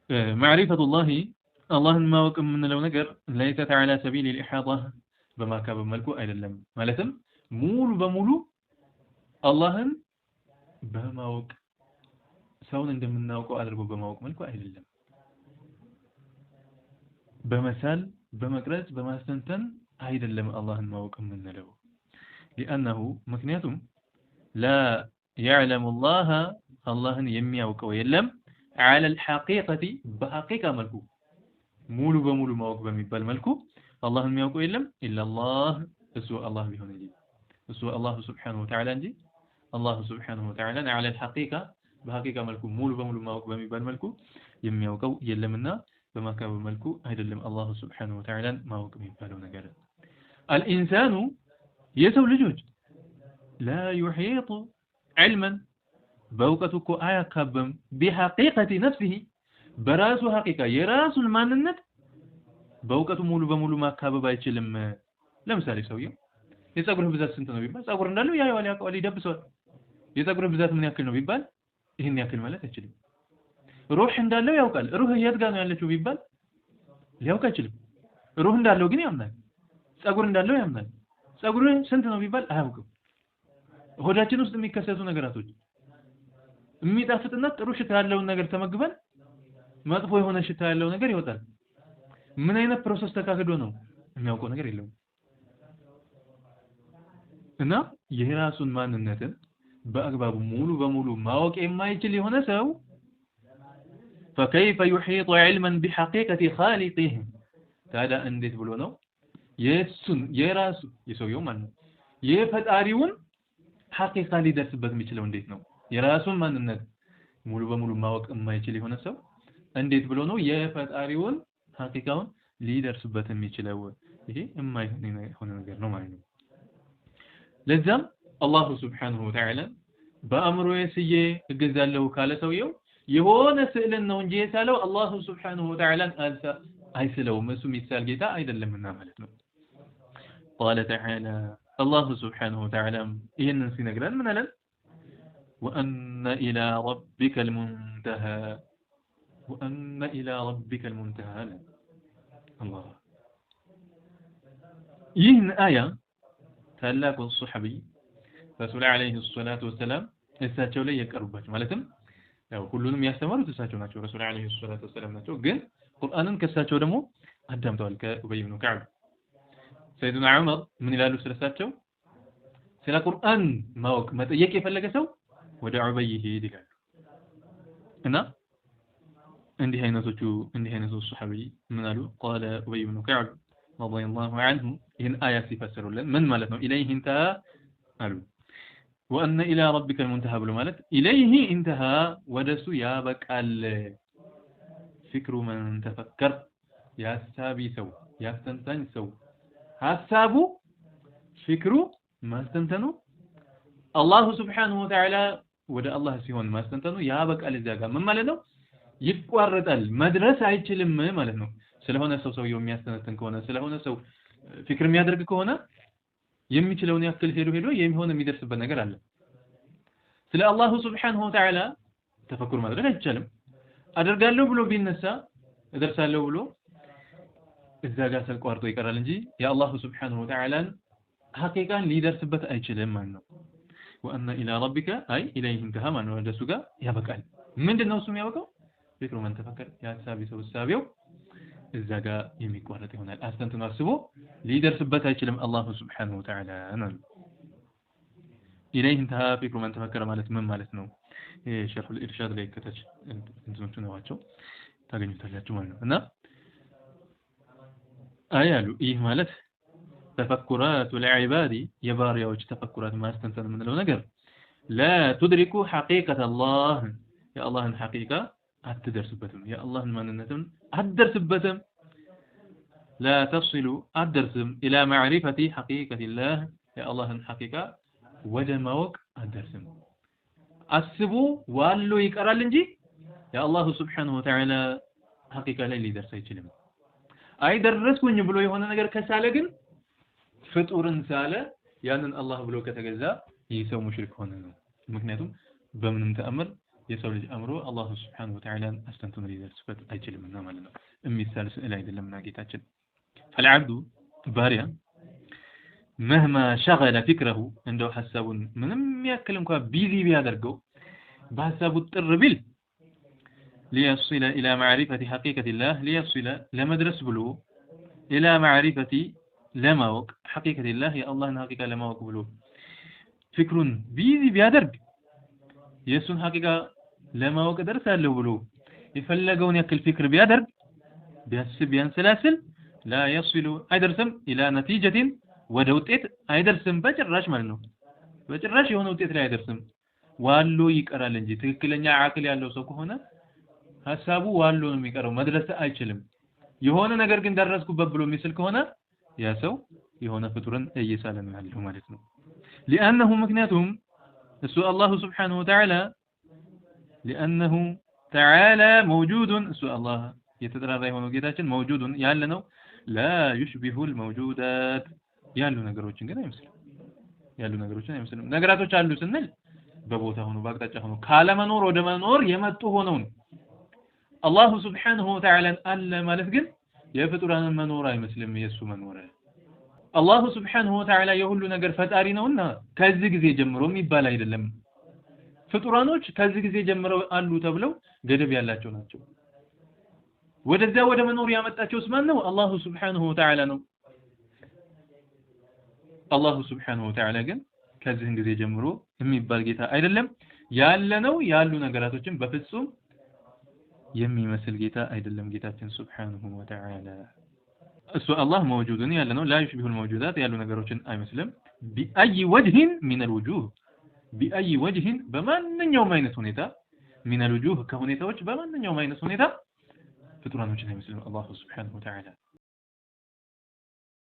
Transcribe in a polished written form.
معرفة الله አላህን ማወቅ የምንለው ነገር ليست على سبيل الإحاطة በማካበብ መልኩ አይደለም። ማለትም ሙሉ በሙሉ አላህን በማወቅ ሰውን እንደምናውቀው አድርጎ በማወቅ መልኩ አይደለም። በመሳል በመቅረጽ በማስተንተን አይደለም አላህን ማወቅ የምንለው። لأنه ምክንያቱም لا يعلم الله አላህን የሚያውቀው የለም على الحقيقة በሐቂቃ መልኩ ሙሉ በሙሉ ማወቅ በሚባል መልኩ አላህን የሚያውቀው የለም إلا الله እሱ አላህ ቢሆን እንጂ እሱ አላህ سبحانه وتعالى እንጂ አላህ سبحانه وتعالى على الحقيقة በሐቂቃ መልኩ ሙሉ በሙሉ ማወቅ በሚባል መልኩ የሚያውቀው የለምና በማካበብ መልኩ አይደለም አላህ سبحانه وتعالى ማወቅ የሚባለው ነገር። الإنسان የሰው ልጆች لا يحيط علما በእውቀቱ እኮ አያካብም بحقيقة نفسه በራሱ ሐቂቃ የራሱን ማንነት በእውቀቱ ሙሉ በሙሉ ማካበብ አይችልም። ለምሳሌ ሰውየው የፀጉርህ ብዛት ስንት ነው ቢባል ፀጉር እንዳለው ያየዋል፣ ያውቀዋል፣ ይደብሰዋል። የፀጉርህ ብዛት ምን ያክል ነው ቢባል ይህን ያክል ማለት አይችልም። ሩህ እንዳለው ያውቃል። ሩህ የት ጋር ነው ያለችው ቢባል ሊያውቅ አይችልም። ሩህ እንዳለው ግን ያምናል። ፀጉር እንዳለው ያምናል። ፀጉርህ ስንት ነው ቢባል አያውቅም። ሆዳችን ውስጥ የሚከሰቱ ነገራቶች የሚጣፍጥና ጥሩ ሽታ ያለውን ነገር ተመግበን መጥፎ የሆነ ሽታ ያለው ነገር ይወጣል። ምን አይነት process ተካሂዶ ነው የሚያውቀው ነገር የለውም። እና የራሱን ማንነትን በአግባቡ ሙሉ በሙሉ ማወቅ የማይችል የሆነ ሰው فكيف يحيط علما بحقيقة خالقه ታዲያ እንዴት ብሎ ነው የሱን የራሱ የሰውየው ማለት ነው የፈጣሪውን ሐቂቃ ሊደርስበት የሚችለው እንዴት ነው? የራሱን ማንነት ሙሉ በሙሉ ማወቅ የማይችል የሆነ ሰው እንዴት ብሎ ነው የፈጣሪውን ሐቂቃውን ሊደርስበት የሚችለው? ይሄ የማይሆን የሆነ ነገር ነው ማለት ነው። ለዛም አላሁ ስብሓነሁ ወተዓላ በአእምሮዬ ስዬ እገዛለሁ ካለ ሰውየው የሆነ ስዕልን ነው እንጂ የሳለው አላሁ ስብሓነሁ ወተዓላን አይስለውም። እሱ የሚሳል ጌታ አይደለምና ማለት ነው። ቃለ ተዓላ አላሁ ስብሓነሁ ወተዓላ ይህንን ሲነግረን ምን አለን? ወአነ ኢላ ረቢከ ልሙንተሃ ወአነ ኢላ ረቢከ ልሙንተሃ አለ አላህ። ይህን አያ ታላቁ ሱሐቢይ ረሱል ዓለይሂ ሰላቱ ወሰላም እሳቸው ላይ የቀሩባቸው ማለትም ያው ሁሉንም ያስተማሩት እሳቸው ናቸው፣ ረሱል ዓለይሂ ሰላቱ ወሰላም ናቸው። ግን ቁርአንን ከእሳቸው ደግሞ አዳምጠዋል ከኡበይ ብኑ ከዕብ። ሰይዱና ዑመር ምን ይላሉ ስለሳቸው? ስለ ቁርአን ማወቅ መጠየቅ የፈለገ ሰው ወደ ዑበይ ይሄድ ይላሉ። እና እንዲህ አይነቱ ሱሐቢይ ምን አሉ? ቃለ ኡበይ ብኑ ከዕብ ረዲየላሁ ዐንሁ ይህን አያ ሲፈስሩልን ምን ማለት ነው? ኢለይህ ኢንተሃ አሉ። ወአነ ኢላ ረቢከ ልሙንተሃ ብሎ ማለት ኢለይህ ኢንተሃ ወደሱ ያበቃል። ፊክሩ መን ተፈከር የሀሳቢ ሰው ያስተንታኝ ሰው ሀሳቡ ፊክሩ ማስተንተኑ አላሁ ስብሓነሁ ወተዓላ ወደ አላህ ሲሆን ማስተንተኑ ያበቃል። እዚያ ጋር ምን ማለት ነው? ይቋረጣል፣ መድረስ አይችልም ማለት ነው። ስለሆነ ሰው ሰውየው የሚያስተነትን ከሆነ ስለሆነ ሰው ፊክር የሚያደርግ ከሆነ የሚችለውን ያክል ሄዶ ሄዶ የሚሆን የሚደርስበት ነገር አለ። ስለ አላሁ ስብሓነሁ ወተዓላ ተፈኩር ማድረግ አይቻልም። አደርጋለሁ ብሎ ቢነሳ እደርሳለሁ ብሎ እዛ ጋር ተቋርጦ ይቀራል እንጂ የአላሁ ስብሓነሁ ወተዓላን ሐቂቃን ሊደርስበት አይችልም ማለት ነው። ወአነ ኢላ ረቢከ አይ ኢለይህ ኢንተሃ ማለት ነው። ወደሱ ጋር ያበቃል። ምንድነው እሱ የሚያበቃው? ፊክሩ መን ተፈከር የሀሳቢ ሰው እሳቤው እዛ ጋር የሚቋረጥ ይሆናል። አስተንትኖ አስቦ ሊደርስበት አይችልም አላሁ ስብሓነሁ ወተዓላ ነው። ኢለይህ ኢንተሃ ፊክሩ መን ተፈከረ ማለት ምን ማለት ነው? ሸርሑል ኢርሻድ ላይ ከታች እንትኖቹ ነዋቸው ታገኙታላችሁ ማለት ነው። እና አይ አሉ ይህ ማለት ተፈኩራቱ ለዒባዲ የባሪያዎች ተፈኩራት ማስተንተን የምንለው ነገር ላ ቱድሪኩ ሐቂቀተ አላህ የአላህን ሐቂቃ አትደርስበትም፣ የአላህን ማንነትም አትደርስበትም። ላ ተሲሉ አትደርስም፣ ኢላ ማዕሪፈቲ ሐቂቀቲላህ የአላህን ሐቂቃ ወደ ማወቅ አትደርስም። አስቦ ዋሎ ይቀራል እንጂ የአላሁ ስብሓነሁ ወተዓላ ሐቂቃ ላይ ሊደርስ አይችልም። አይ ደረስኩኝ ብሎ የሆነ ነገር ከሳለ ግን ፍጡርን ሳለ ያንን አላህ ብሎ ከተገዛ ይህ ሰው ሙሽሪክ ሆነ ነው። ምክንያቱም በምንም ተአምር የሰው ልጅ አእምሮ አላሁ ስብሓነሁ ወተዓላን አስተንትኖ ሊደርስበት አይችልምና ማለት ነው። የሚሳል ስዕል አይደለምና ጌታችን። ፈልዓብዱ ባሪያ መህማ ሸገለ ፊክረሁ እንደው ሐሳቡን ምንም ያክል እንኳ busy ቢያደርገው በሐሳቡ ጥር ቢል ليصل إلى معرفة حقيقة الله ليصل ለመድረስ ብሎ إلى معرفة ለማወቅ حقيقة الله የአላህን ሐቂቃ ለማወቅ ብሎ ፊክሩን busy ቢያደርግ የእሱን ሐቂቃ ለማወቅ ደርሳለሁ ብሎ የፈለገውን ያክል ፊክር ቢያደርግ ቢያስብ ቢያንሰላስል لا يصل አይደርስም إلى نتيجة ወደ ውጤት አይደርስም በጭራሽ ማለት ነው። በጭራሽ የሆነ ውጤት ላይ አይደርስም፣ ዋሎ ይቀራል እንጂ ትክክለኛ አቅል ያለው ሰው ከሆነ ሀሳቡ ዋሎ ነው የሚቀረው፣ መድረስ አይችልም። የሆነ ነገር ግን ደረስኩበት ብሎ የሚስል ከሆነ ያ ሰው የሆነ ፍጡርን እየሳለ ነው ያለው ማለት ነው። لأنه ምክንያቱም እሱ አላሁ ስብሓነሁ ወተዓላ لأنه تعالى موجود እሱ አላህ የተጠራራ የሆነው ጌታችን موجود ያለ ነው። لا يشبه الموجودات ያሉ ነገሮችን ግን አይመስልም። ያሉ ነገሮችን አይመስልም። ነገራቶች አሉ ስንል በቦታ ሆኖ በአቅጣጫ ሆኖ ካለመኖር ወደ መኖር የመጡ ሆነው ነው። አላሁ ስብሓነሁ ወተዓላን አለ ማለት ግን የፍጡራንን መኖር አይመስልም። የእሱ መኖር አላሁ ስብሓነሁ ወተዓላ የሁሉ ነገር ፈጣሪ ነውና ከዚህ ጊዜ ጀምሮ የሚባል አይደለም። ፍጡራኖች ከዚህ ጊዜ ጀምረው አሉ ተብለው ገደብ ያላቸው ናቸው። ወደዚያ ወደ መኖር ያመጣቸውስ ማን ነው? አላሁ ስብሓነሁ ወተዓላ ነው። አላሁ ስብሓነሁ ወተዓላ ግን ከዚህን ጊዜ ጀምሮ የሚባል ጌታ አይደለም። ያለነው ያሉ ነገራቶችን በፍጹም የሚመስል ጌታ አይደለም ጌታችን ስብሓነሁ ወተዓላ። እሱ አላህ መውጁድን ያለ ነው። ላ ዩሽቢሁል መውጁዳት ያሉ ነገሮችን አይመስልም። ቢአይ ወጅሂን ሚነል ውጁህ ቢአይ ወጅሂን በማንኛውም አይነት ሁኔታ ሚነል ውጁህ ከሁኔታዎች በማንኛውም አይነት ሁኔታ ፍጡራኖችን አይመስልም አላሁ ስብሓነሁ ወተዓላ።